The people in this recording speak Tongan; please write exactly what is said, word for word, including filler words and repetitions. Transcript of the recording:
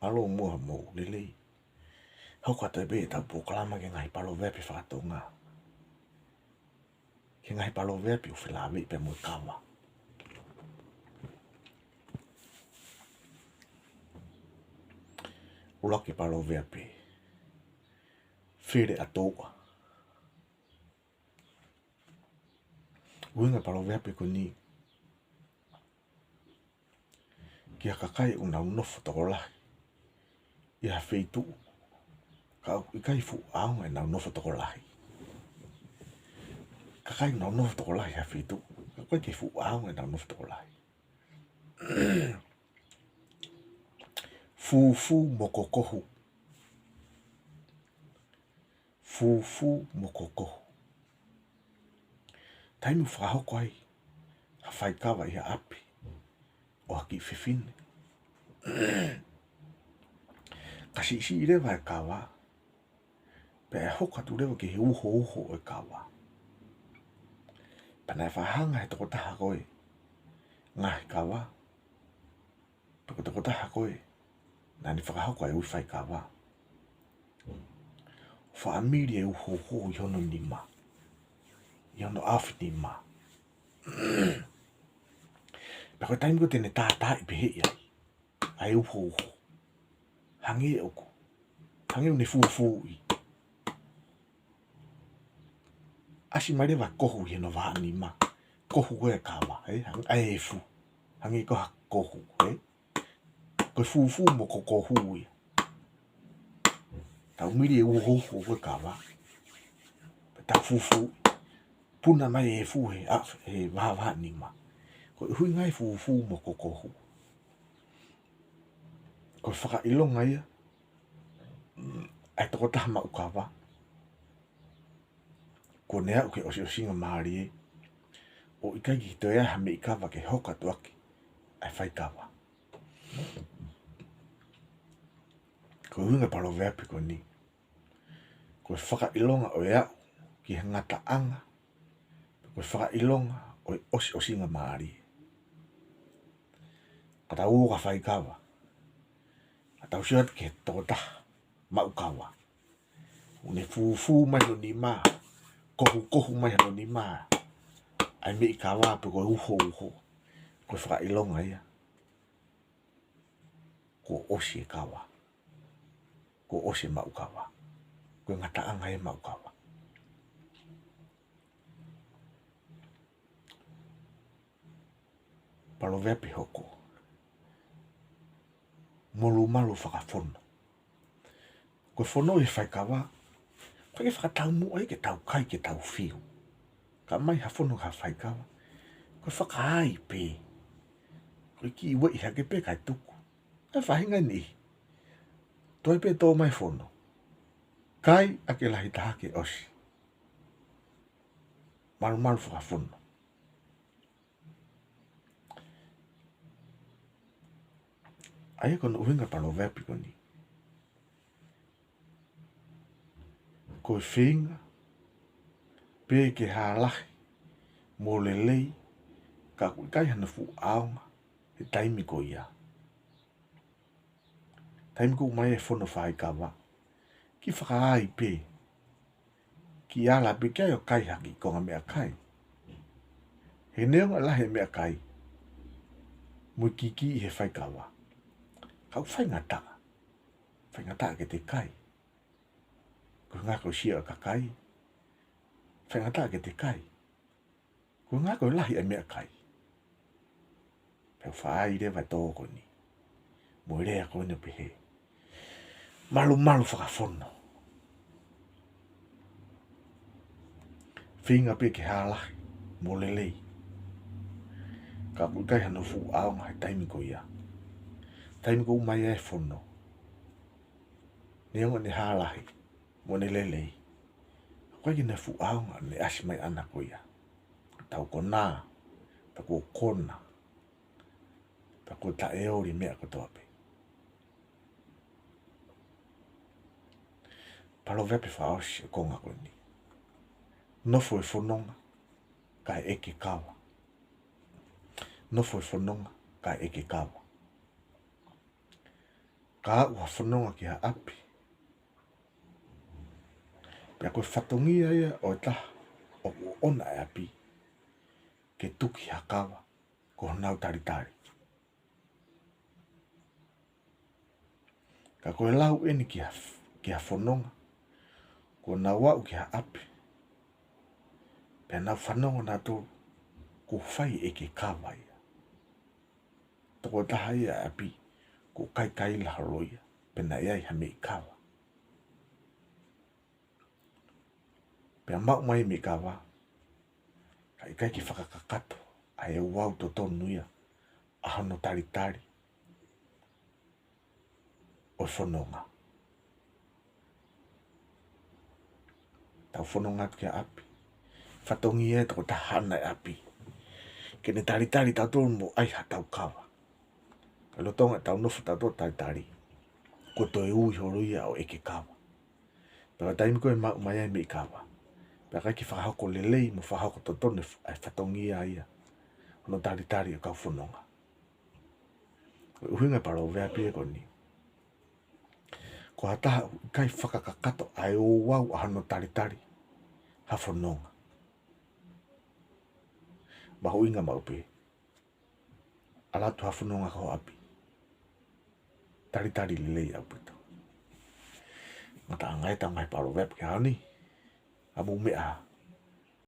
Mālō muʻa hoʻomou lelei. Hoko atu pē ʻetau polokalama ki he ngaahi paloveape fakatonga. Ki he ngaahi paloveape ʻoku felāveʻi pea mo e kava. ʻUluaki paloveape. Fele ʻa touʻa. ʻUhinga paloveape ko eni ki ha kakai ʻoku nau nofo tokolahi ʻi ha feituʻu, ka ʻoku ʻikai fuʻu ʻaonga ʻenau nofo tokolahi. Kakai ʻoku nau nofo tokolahi ʻi ha feituʻu, ka ʻoku ʻikai ke fuʻu ʻaonga ʻenau nofo tokolahi. Fūfū mo kokohu. Fūfū mo kokohu. Taimi ʻoku fakahoko ai ha faikava ʻi ha ʻapi ʻo ha kiʻi fefine, ka siʻisiʻi leva e kava, pea ʻe hoko atu leva ki he uhouho ʻo e kava. Pea naʻe faʻa hanga he tokotaha ko ē ngaahi kava, pe ko e tokotaha ko ē naʻa ne fakahoko e ui faikava, ʻo faʻa mili e uhouho ʻi hono nima, ʻi hono ʻaofinima. Pea ko e taimi ko ē te ne tātaaʻi pehē ai ʻa e uhouho, hangē ʻoku, hangē ʻoku ne fūfūʻi. ʻAsi mai leva kohu ʻi hono vahaʻa nima. Kohu ko ē kava, ē? Hang-, ʻa e efu. Hangē ko ha kohu, ē? Ko e fūfū mo kokohu ia. Tau mili e uhouho ko ē kava, pea tau fūfū. Puna mai e efu he, ʻa, he vahavahaʻa nima. Ko e ʻuhinga e fūfū mo kokohu, ko e fakaʻilonga ia ʻa e tokotaha maʻu kava kuo ne aʻu ki he ʻosiʻosingamālie, ʻo ʻikai ke toe ʻi ai ha meʻi kava ke hoko atu ʻaki ʻa e faikava. Ko e ʻuhinga paloveape ko eni, ko e fakaʻilonga ʻo e aʻu ki he ngataʻanga, ko e fakaʻilonga ʻo e ʻosiʻosingamālie. Ka tau ō ka faikava, ka tau sio atu ki he tokotaha maʻu kava, ʻoku ne fūfū mai hono nima, kohukohu mai hono nima ʻa e meʻi kava pe ko e uhouho. Ko e fakaʻilonga ia kuo ʻosi e kava, kuo ʻosi e maʻu kava, ko e ngataʻanga e maʻu kava. Paloveape hoko: Molumalu fakafono. Ko e fono ʻi he faikava, ʻoku ʻikai ke fakataumuʻa ia ke tau kai ke tau fiu. Ka ʻomai ha fono ki ha faikava, ko e fakaai pē. Ko e kiʻi ueʻi hake pē kae tuku. ʻA e faʻahinga ʻe niʻihi, toe pē tō mai fono, kai ʻaki e lahi taha ke ʻosi. Malumalu fakafono. ʻA ia ko hono ʻuhinga paloveape ko eni, ko e feinga pē ke hā lahi mo lelei, ka ʻoku ʻikai hano fuʻu ʻaonga he taimi ko ia. Taimi ʻoku ʻomai e fono faikava, kiʻi fakaai pē, kiʻi ala pē ki ai ʻo kai ha kiʻi konga meʻakai. He neongo e lahi e meʻakai mo e kiki ʻi he faikava, ka ʻoku faingataʻa, faingataʻa ke te kai. Ko e ʻuhinga ko e sio ʻa e kakai, faingataʻa ke te kai. Ko e ʻuhinga ko e lahi e meʻakai. Pea u fai leva e tokoni mo e lea ko eni ʻo pehē: Malumalu fakafono. Feinga pē ke hā lahi mo lelei, ka ʻoku ʻikai hano fuʻu ʻaonga he taimi ko ia. Taimi ʻoku ʻomai ai e fono, neongo ʻene hā lahi mo ʻene lelei, ʻoku ʻikai ke ne fuʻu ʻaonga ʻene ʻasi mai ʻana ko ia. Tau konā, pe kuo kona, pe kuo taʻeoli meʻa kotoa pē. Paloveape fakaʻosi ʻo e konga ko eni: Nofo e fononga kae ʻeke kava. Nofo e fononga kae ʻeke kava. Ka aʻu ha fononga ki ha ʻapi, pea ko e fatongia ia ʻo e taha ʻoku ʻoʻona e ʻapi ke tuki ha kava ko honau talitali. Ka ko e lau ʻeni ki ha, ki ha fononga, kuo nau aʻu ki ha ʻapi, pea nau fanongo nautolu kuo fai ʻe ʻEkekava ia. Tokotaha ia ʻapi, kuo kaikaila holo ia, pea naʻe ʻi ai ha meʻi kava. Pea maʻu mai e meʻi kava, ka ʻikai ke fakakakato ʻa e ouau totonu ia ʻa hono talitali ʻo e fononga. Tau fononga atu ki ha ʻapi. Fatongia e tokotaha ʻoʻona e ʻapi ke ne talitali tautolu mo ʻai haʻatau kava. Ka lolotonga ʻetau nofo tautolu talitali, kuo toe ui holo ia ʻo ʻEkekava. Pea ko e taimi ko ē ʻe maʻu mai ai e meʻi kava, pea ʻikai ke fakahoko lelei mo fakahoko totonu e f-, ʻa e fatongia ia hono talitali ʻo e kau fononga. Ko e ʻuhinga e paloveape ko eni, ko ha taha ʻoku ʻikai fakakakato ʻa e ouau ʻa hono talitali ha fononga, mahuʻinga maʻu pē ʻalu atu ha fononga ki ho ʻapi, talitali lelei ʻaupito. Ngataʻanga ʻetau ngaahi paloveape ki he ʻaho ni. ʻA mou meʻa,